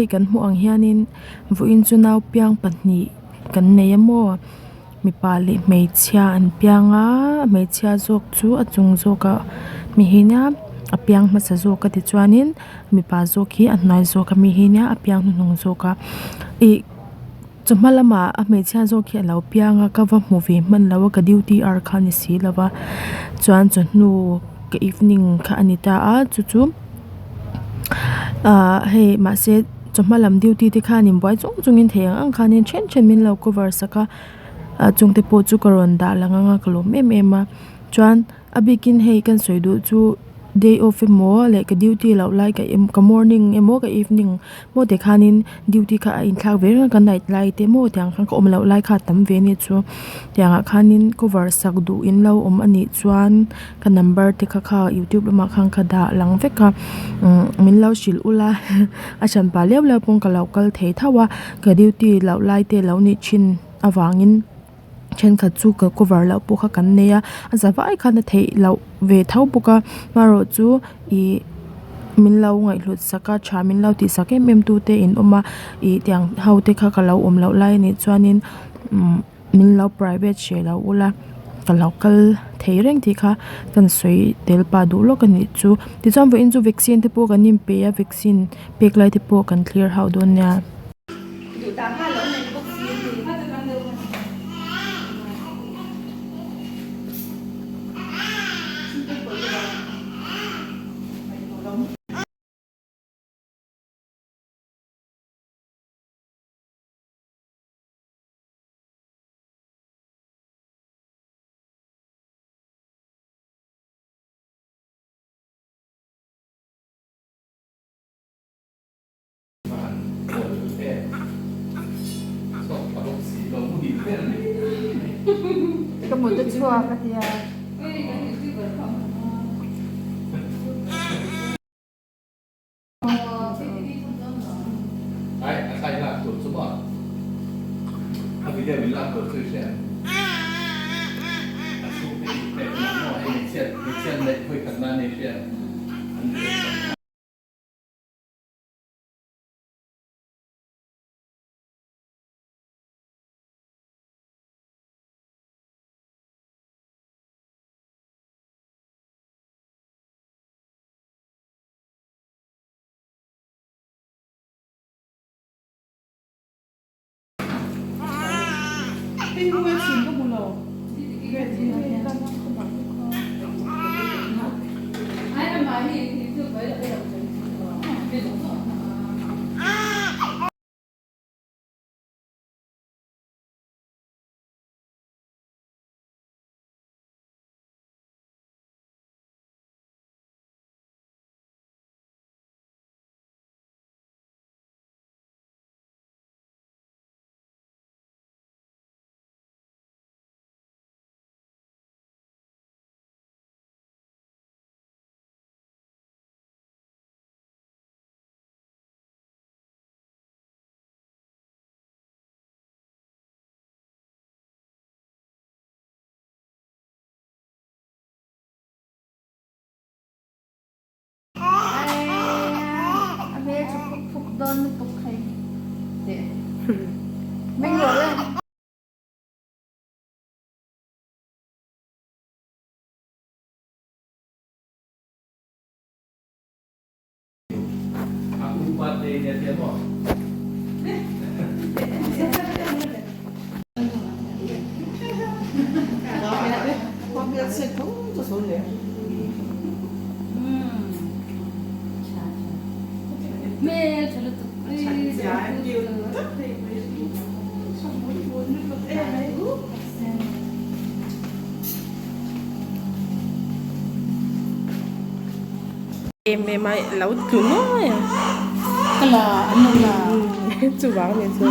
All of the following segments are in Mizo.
Hei kan hmuh ang hianin vawiin chu nau piang pahnih kan nei a maw mipa leh hmeichhia an piang a hmeichhia zawk chu a chung zawkah mi hi nia a piang hmasa zawk a tichuanin mipa zawk hi a hnuai zawk ami hi nia a piang hnuhnung zawk a ih chawhma lamah a hmeichhia zawk hi alo piang a ka va hmu ve hman lo a ka duty ar kha a ni si lo va chuan chawhnu ka evening kha a ni ta a chu chu ahh hei mahse chawhma lam duty te khan inbuai chung chungin thei ang ang khanin then then min lo cover sak a ah chungte pawh chu ka rawn dah lang anga ka lawm em em a chuan a bikin hei kan sawi duh chu day off emaw leh ka duty loh lai ka ka morning emaw ka evening maw tikhanin duty kha a inthlak ve reng a ka night lai te maw tiang khan ka awm loh lai kha a tam ve ania chu tiangah khanin cover sak duh in lo awm a nih chuan ka number te kha kha youtube lamah khan ka dah lang vek a umm min lo hrilh ula a hranpa leu leu pawn ka lo kal thei tho a ka duty loh lai te lo nih thin avangin. Thenkhat chu ka cover loh pawh kha kan nei a a za vai khan a theih loh ve tho bawk a amaherawh chu ih min lo ngaihhlut sak a tha min lo tih sak em em tu te in awm a ih tiang ho te kha ka lo awm loh lai a nih chuanin umm min lo private hreh lo ula ka lo kal thei reng tih kha ka rawn sawi tel pah duh lawk a nih chu tichuan vawiin chu vaccine te pawh kan inpe a vaccine pek lai te pawh kan clear hauh dawn nia. Ka mut a chhuak a tia. Em em a lo tlu nuai a Ka la an lo la chuvang a ni chu.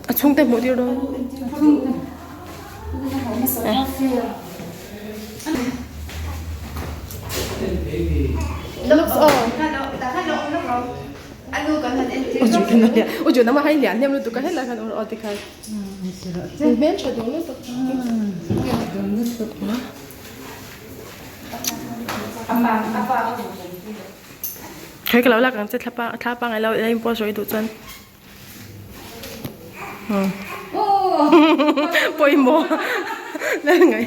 A chhungte hmuh tir dawn. Hei ka lo lak ang che thlapa thla pangai lo ila in post rawih duh chuan pawimawh lal ngai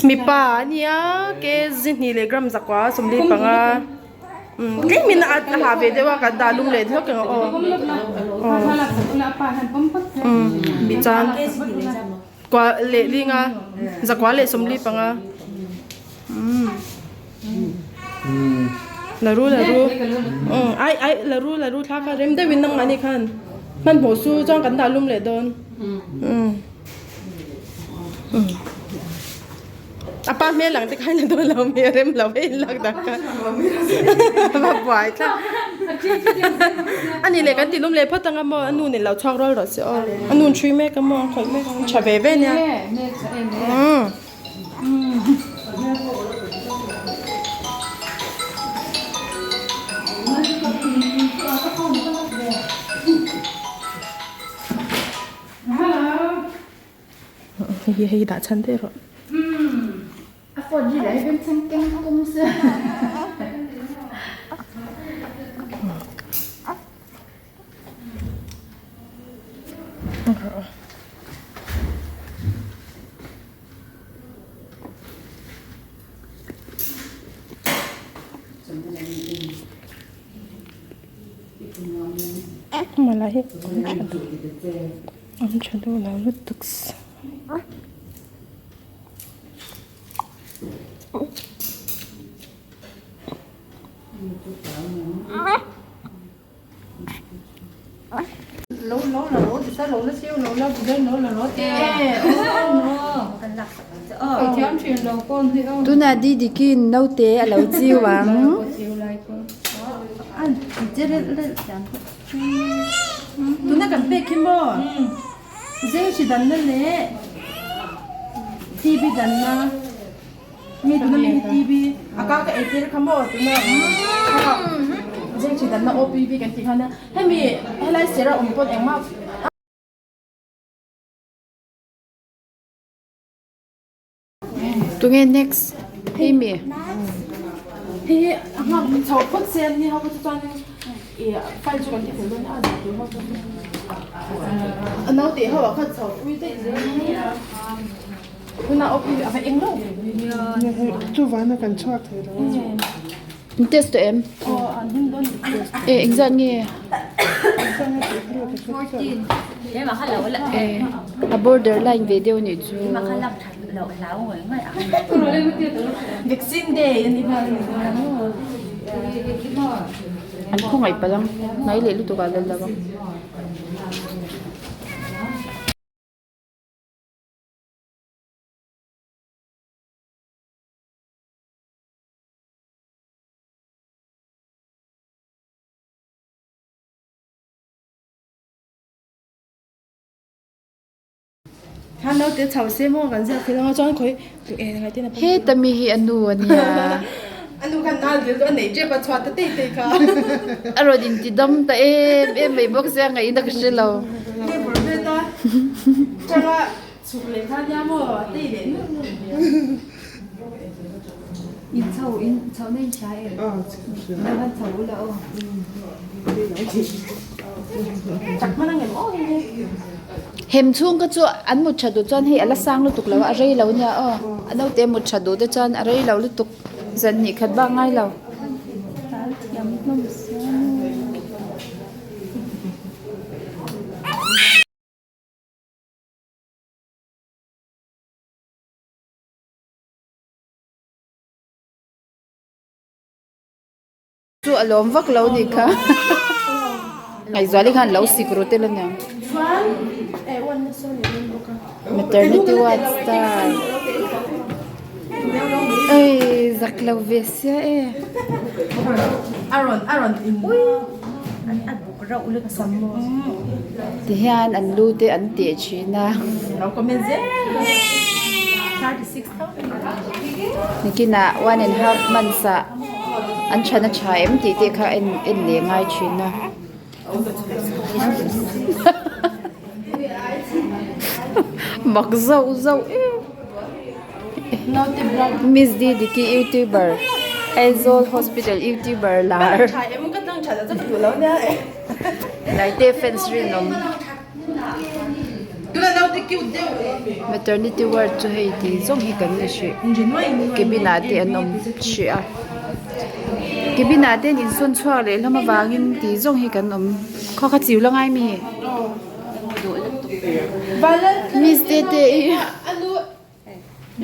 mipa ania kg hnih leh gram zakua 45 tlem in a ha ve deuh a kan dah lum leh hlawk ang aw chuan kua leh linga zakua leh 45 la ru la ru ai ai la ru la ru thla kha rem deuhin nang mahni khan hmanhmawh chu chuan kan dah lum leh dawn a pa hmel ang te khan la dawn lo mi a rem lo hei lak dak kha va buai thlak a ni leh kan ti lum leh phawt anga maw a nu nen lo chhuak rual rawh se aw a nu ṭhui mek a maw a khawih mek a ṭha ve ve nia. Hei hi hei dah chhan daih rawh. Mala hi awm tha duh lo lutuk Tunah Didiki'n naute a lo chiu ang. Tuna kan pek hi maw zeng hri danna leh TB danna mi tuna mi hi TB a ka ka ei tir kha maw tuna zeng hri danna OPV kan tih khan a hemi helai sir a awm pawn engmah Tunge next hei mi? Hei hi a nghak chho phawt se an ni ho chu chuanin ih file chu kan ti fel dawn a zah tur ho chu a naute ho ah khan chho pui daih zel a tunah awp hi a va eng reuh ve Chuvana kan chhuak thei lo a. In test tawh em? Aw an him dawn E engzat nge? E a border line ve deuh nih chu. Vaccine day a ni nghal a ni maw? An khawngaih palh ang hnai leh lutuk ah lal lo ang. Heta mi hi a nu a nia. A rawn inti dam ta em em mai bawk sia ngaihna ka hre lo. Hem chhung kha chu an mut tha duh chuan hei a la sang lutuk lo a a rei lo nia aw a naute mut tha duh te chuan a rei lo lutuk zan hnih khat bak ngai lo. Chu a lawm vak lo nih kha Ngaihzuali khan lo sik ru tel aniang Maternity ward star ei zak lo ve sia e. Tihian an lu te an teh thin a. Nikinah one and half months ah an chhan a tha em tih te kha en en leh ngai thin a. Mak zauh zauh em. Miss Didiki youtuber Aizawl hospital youtuber lar. Naite fans rinawm. Maternity ward chu hei ti zawng hi kan ni hrih cabin ah te an awm hrih a cabin ah te an insawn chhuak leh hlawm avangin ti zawng hi kan awm khaw kha chiu la ngai mi miss te te i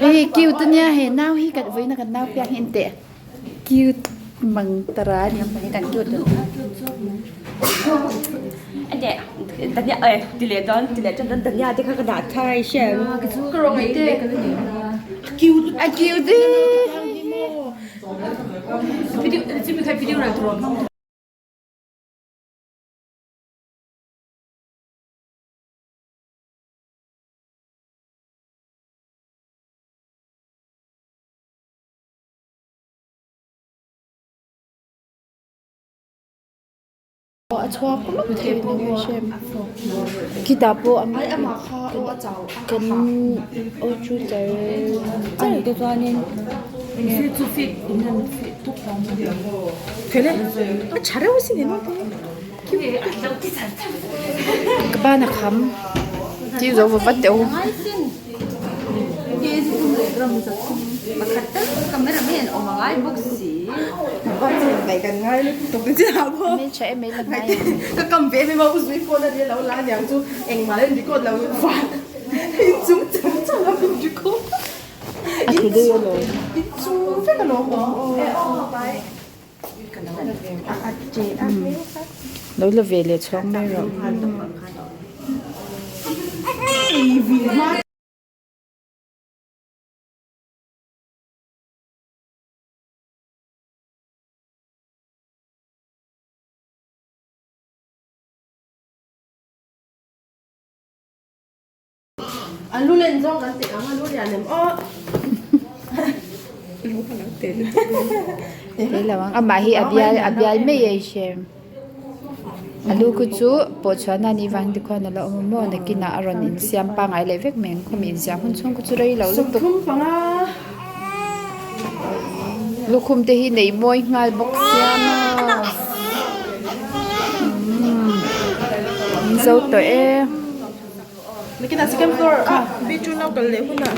hei cute ania hei nau hi kan vawiin a kan nau piak hi en teh cute mang tara a ni. A cute e. A chhuak lawk thei a ni nge hrem khitah pawh a kan aw chu char char te chuanin ka ban a kham tih zo va vat teh u. Hmeltha em mai la hnai a tlu daih alawm. Lo la ve leh chhuak mai rawh. A lu len zawng kan tih ang a lu lian em aw. Lu ka lo tel. Tel lo ang amah hi a bial a bial mai a i hre. A lu khu chu pawh chhuahna anih vang te khuan a la awm a maw nakinah a rawn insiam pangngai leh vek mai ang khawmi insiam hun chhung khu chu rei lo lutuk. Lukhum te hi neih mawi nghal bawk sia maw umm an zo tawh e. Nakinah second floor ah B two nau kal leh hunah.